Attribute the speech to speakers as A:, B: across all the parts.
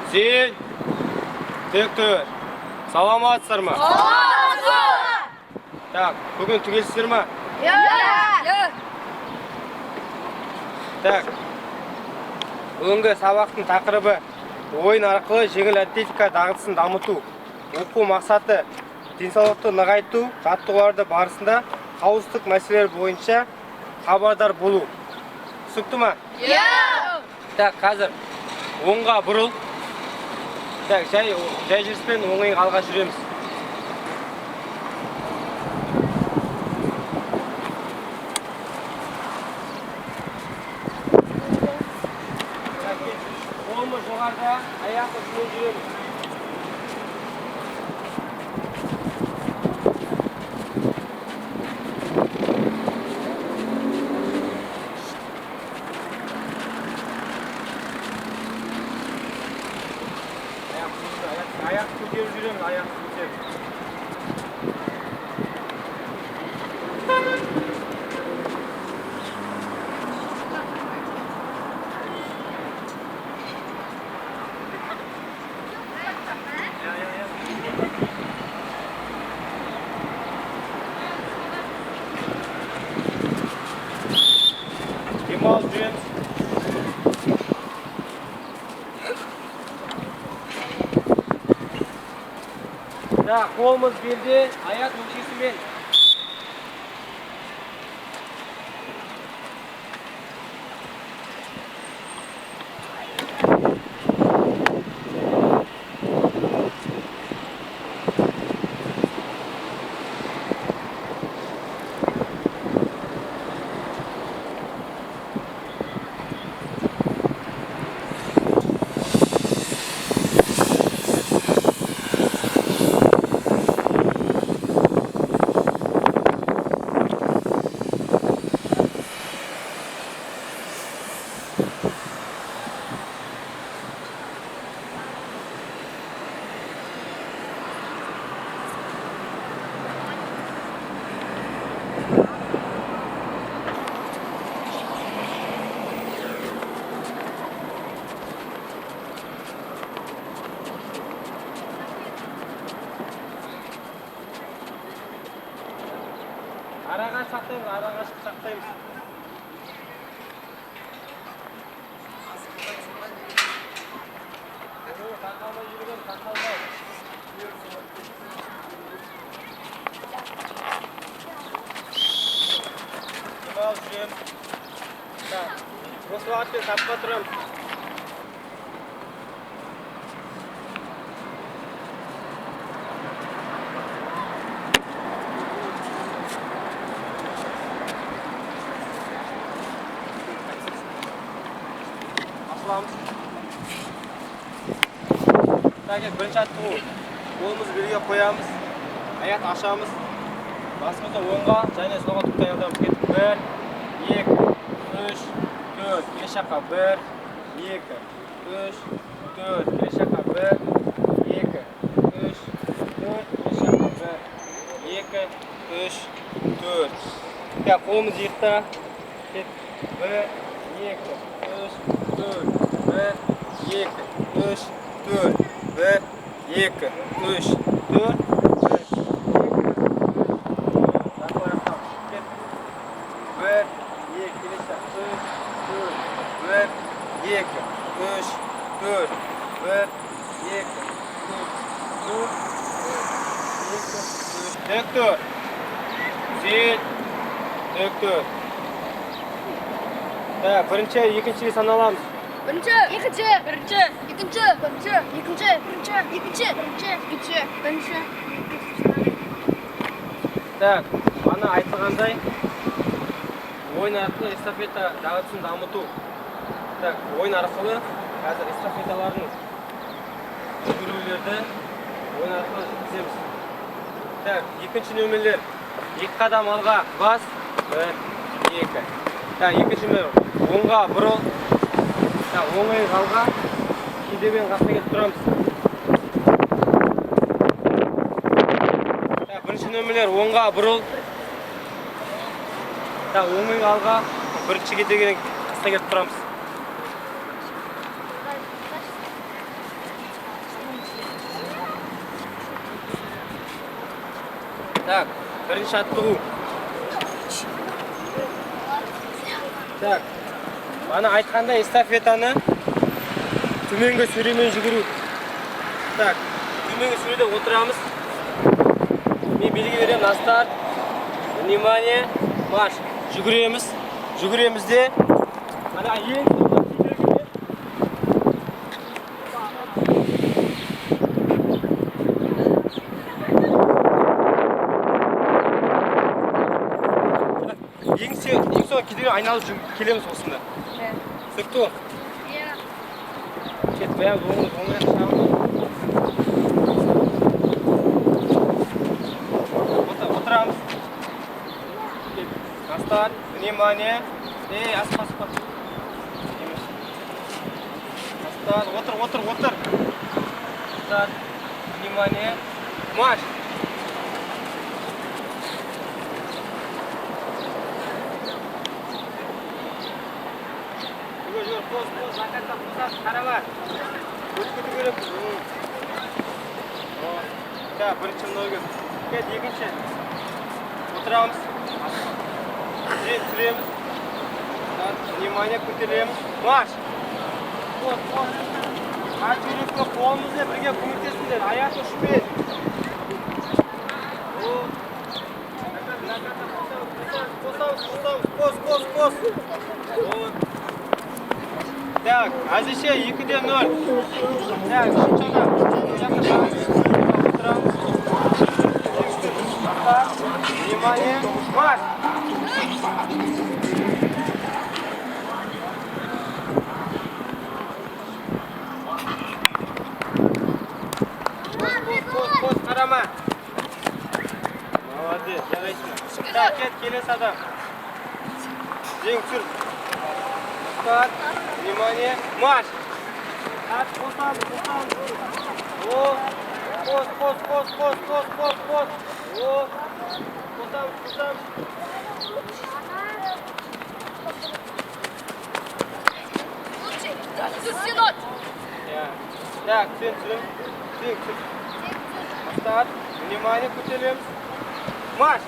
A: Зейін, Тектөр, саламатсыздар ма? Так, бүгін түгелсіздер ма?
B: Иә.
A: Так, бүгінгі сабақтың тақырыбы ойын арқылы жеңіл атлетика дағдысын дамыту. Оқу мақсаты денсаулықты нығайту, жаттығуларды барысында қауіпсіздік мәселелері бойынша хабардар болу. Түсінікті ма?
B: Иә.
A: Так, қазір оңға бұрыл. Так, жай, жай жүріспен оң иық алға жүреміз. Так, қолымыз жоғарыда, аяқ ұшымен жүреміз. Аяқ аяқ, аяқ көтеріп жүреміз, аяқ көтеріп. Я, я, я. Демалып жүреміз. Так, қолымыз белде, аяқ өкшесімен. Араға сақтаймыз, араға сақтаймыз. Тақалмай жүрген, тақалмай. Демалып жүреміз. Так, осы уақытпен сапқа тұрамыз. Асыламыз. Так, бірінші жаттығу. Қолымызды белге қоямыз, аяқ ашамыз. Басымызды оңға және солға түріп аялдамыз. Кеттік. 1, 2, 3, 4. Келесі жаққа 1, 2, 3, 4. Келесі жаққа 1, 2, 3, 4. Келесі жаққа 1, 2, 3, 4. Так, қолымыз иықта. Кеттік. 1, 2, 3, 4. 1, 2, 3, 4. 1, 2, 3, 4. 1, 2, 3, 4. 1, 2, келесі 3, 4. 1, 2, 3, 4. 1, 2, 3, 4. 1, 2, 3. Тек, зел, тек. Так, бірінші, екіншіге саналамыз.
B: Бірінші, екінші, бірінші, екінші, бірінші, екінші, бірінші, екінші, бірінші, екінші, бірінші.
A: Так, ана айтылғандай ойын арқылы эстафета дағдысын дамыту. Так, ойын арқылы қазір эстафеталардың жүгірулерді ойын арқылы жүргіземіз. Так, екінші нөмірлер. Екі қадам алға бас, 1, 2. Так, екінші нөмір оңға бұрыл. Так, оң иық алға, кедерген қасына келіп тұрамыз. Так, бірінші нөмірлер оңға бұрыл. Так, оң иық алға, бірінші кедерген қасына келіп тұрамыз. Так, бірінші жаттығу. Так, ана айтқандай эстафетаны төменгі сөремен жүгіру. Так, төменгі сөреде отырамыз. Мен белгі беремін, на старт. Внимание, марш. Жүгіреміз. Жүгіреміз де. Ана ең соңғы кедергімен. Ең соңғы кедергі айналып келеміз осында. Түсінікті ғой?
B: Иә.
A: Кет, баяғы оң аяқ жағын. Отырамыз. Кет. На старт, внимание. Ей, асықпа, асықпа. Емес. На старт, отыр, отыр, отыр. Старт, внимание. Марш. Жүгір, жүгір, қос, қос, до конца, қосасың, қарама. Өтіп кету керек. О, так, бірінші мынау. Кет, екінші. Отырамыз. Тізе түсіреміз. Так, внимание, көтереміз. Марш. Қос, қос. Ат жүрекке қолымызбен бірге көмектесіңдер. Аяқ ұшпен. О. Қосамыз, қосамыз, қос, қос, қос. О. Так, әзірше 2-0. Так, үшінші адам. Отырамыз. Внимание, марш! Қос, қос, қарама. Молодец, жарайсың. Так, кет, келесі адам. Жең түсір. Старт, внимание, марш! Так, қосамыз, қосамыз. О, қос, қос, қос, қос, қос, қос, қос. О, қосамыз, қосамыз.
B: Лучше. Стенот.
A: Иә. Так, сен түсір. Сен түсір. Старт, внимание, көтереміз. Марш!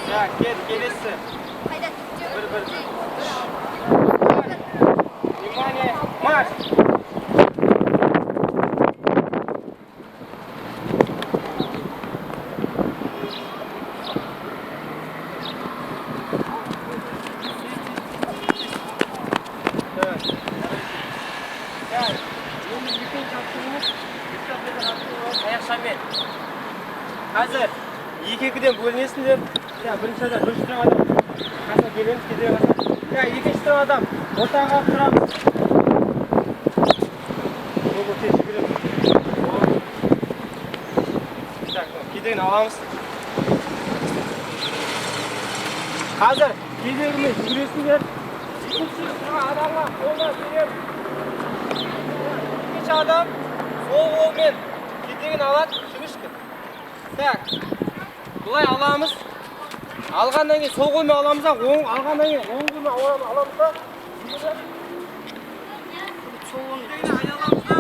A: Так, кет, келесі. Бір, бір, бір. Внимание, марш! Так, так, енді екінші жаттығуымыз эстафета жаттығуы аяқшамен. Қазір екі-екіден бөлінесіңдер. Так, бірінші адам, бірінші тұрған адам қасына келеміз, кедергі қасына. Так, екінші тұрған адам ортаға қарап тұрамыз. Ол тез жүгіреміз. Так, кедергіні аламыз. Қазір кедергімен жүгіресіңдер. Екінші тұрған адамға қолдан береміз. Екінші адам сол қолмен кедергіні алады, жүгірші. Так, былай аламыз. Алғаннан кейін сол қолмен аламыз да, оң алғаннан кейін оң қолмен аламыз да.
B: Сол қолмен.
A: Кедергіні айналамыз да.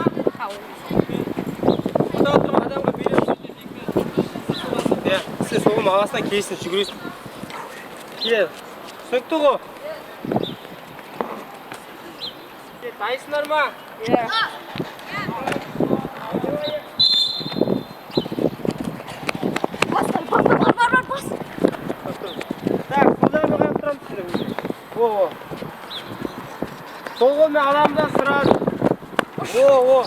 A: Ортада тұрған адамға береміз. Иә, сен сол қолмен аласың да келесің, жүгіресің. Кел. Түсінікті ғой? Кел, дайынсыңдар ма?
B: Иә. Бас, бас, бар, бар, бар, бас.
A: Так, сол жағымен қарап тұрамыз сендер. О, о. Сол қолмен аламыз да сразу. О, о.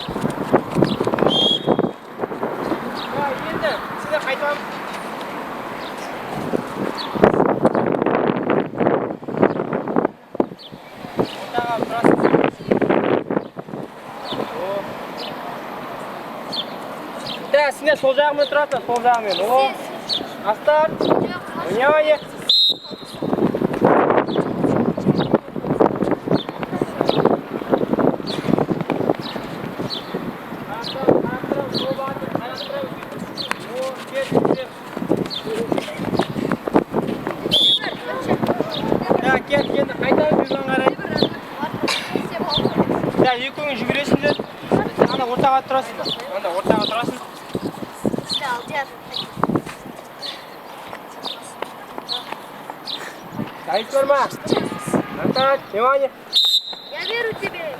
A: Так, енді сендер қайтамыз. Ортаға тұрасың. О. Так, сендер сол жағымен тұрасыңдар, сол жағымен. О. На старт. Внимание. Так, екеуің жүгіресіңдер. Ана ортаға тұрасыңдар. Анда ортаға тұрасың. Дайын бар ма? Так, внимание.
B: Я верю тебе.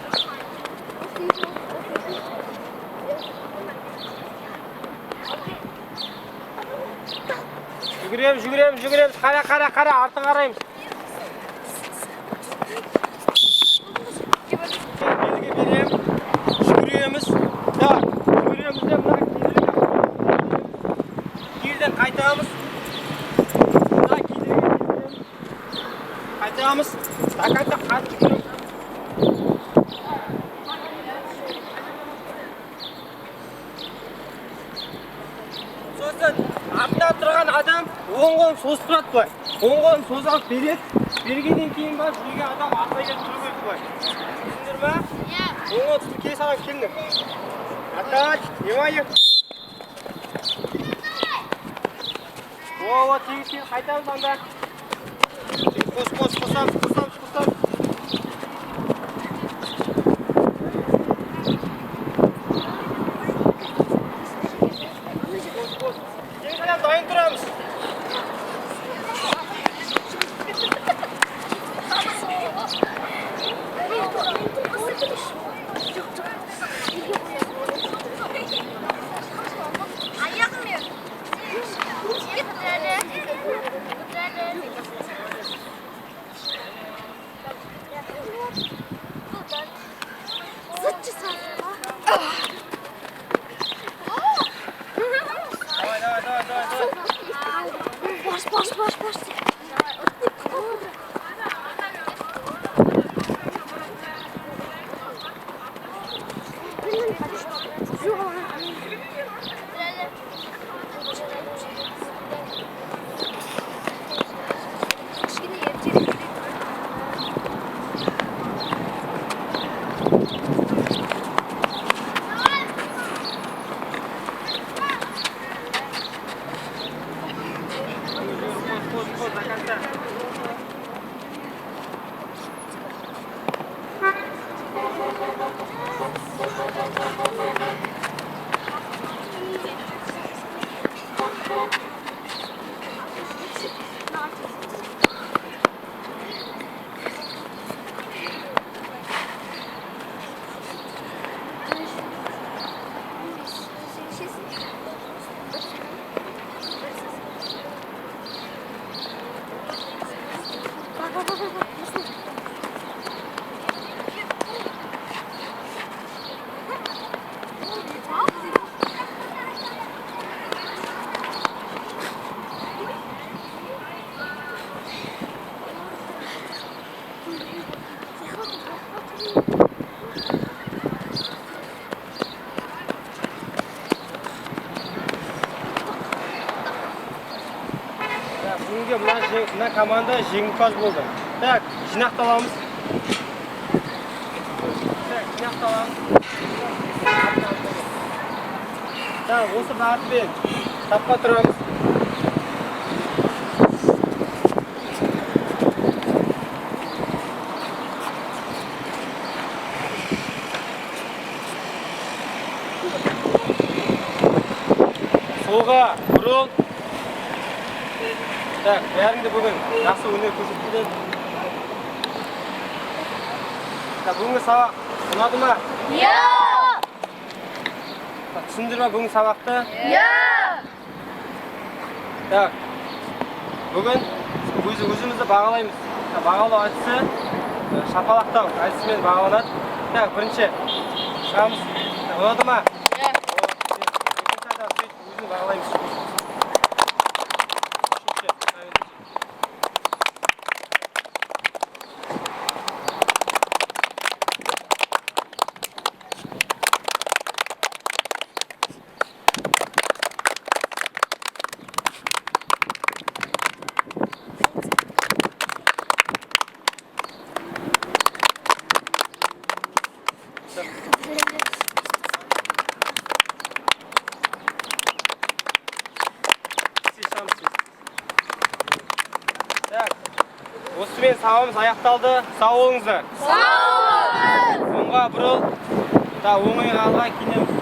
A: Жүгіреміз, жүгіреміз, жүгіреміз. Қара, қара, қара, артын қараймыз. Белгі беремін. Жүгіреміз. Так, жүгіреміз де мына кедерден қайтамыз. Мына кедерге келеміз. Қайтамыз. До конца қатты жүгіреміз. Сосын артында тұрған адам оң қолын созып тұрады былай. Оң қолын созып алып береді. Бергеннен кейін барып жүрген адам артына келіп тұру керек былай. Түсіндіңдер ма? Оң қолын тұтып келе салған келіңдер. Атач, внимание. О, тегіс тегіс қайтамыз анда. Қос, қос, қосамыз, қосамыз, қосамыз. Қос, қос. Тегіс адам дайын тұрамыз. Давай, давай, давай, давай, давай.
B: Баш, баш, баш, баш.
A: Қос, қос, қос, до конца. Бүгінге мына команда жеңімпаз болды. Так, жинақталамыз. Так, жинақталамыз. Так, осы бағытпен сапқа тұрамыз. Солға бұрыл. Так, бәрің де бүгін жақсы өнер көрсеттіңдер. Так, бүгінгі сабақ ұнады ма?
B: Иә!
A: Так, түсіндіңдер ма бүгінгі сабақты?
B: Иә!
A: Так, бүгін өзімізді бағалаймыз. Так, бағалау әдісі шапалақтау әдісімен бағаланады. Так, бірінші шығамыз. Так, ұнады ма?
B: Иә.
A: Екінші адам сөйтіп өзін бағалаймыз. Үшінші. Так, осымен сабағымыз аяқталды. Сау болыңыздар.
B: Сау болыңыз!
A: Оңға. Оңға бұрыл. Та оң иық алға киінеміз.